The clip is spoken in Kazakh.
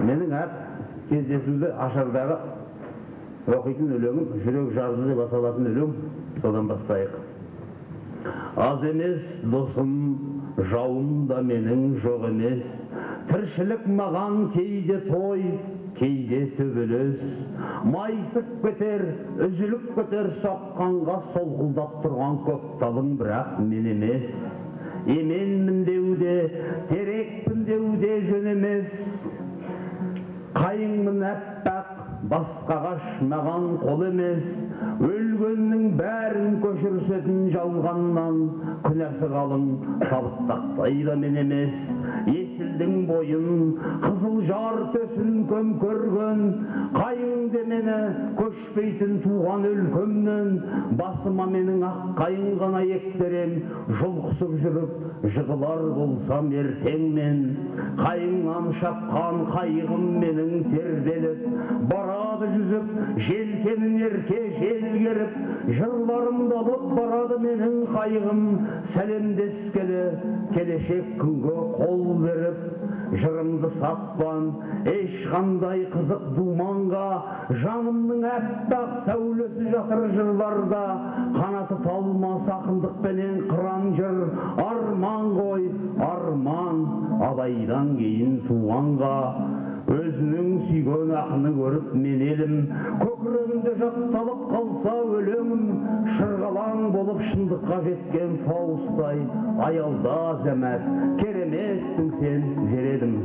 Менің әр кездесуді ашардағы оқитын өлеңім «Жүрек жарды» деп аталатын өлең, содан бастайық. Аз емес досым, жауым да менің жоқ емес. Тіршілік маған кейде той, кейде төбелес. Майысып кетер, үзіліп кетер соққанға солқылдап тұрған көк талың, бірақ мен емес. Еменмін деуде, терекпін деуде жөн емес. Қайыңмын әппақ, басқа ағаш маған қол емес. Өлгеннің бәрін көшірісетін жалғаннан, күнәсі қалың табыттақтай да мен емес. Есілдің бойын, қызыл жар төсін көмкерген қайың де мені көшпейтін туған өлкемнен. Басыма менің ақ қайың ғана ектерем, жұлқысып жүріп жығылар болсам ертең мен. Қайыңнан шапқан қайығым менің тербеліп барады жүзіп, желкенін ерке жел керіп. Жырларымды алып барады менің қайығым, сәлемдескелі келешек күнге қол беріп. Жырымды сатпан ешқандай қызық думанға, жанымның әппақ сәулесі жатыр жырларда. Қанаты талмас ақындықпенен қыран жыр арман ғой, арман Абайдан кейін туғанға. Өзінің сүйген ақыны көріп мен елім, көкірегінде жатталып қалса өлеңім, шырғалаң болып шындыққа жеткен Фаустай, аялда зәмәт, кереметсің сен, жер едім.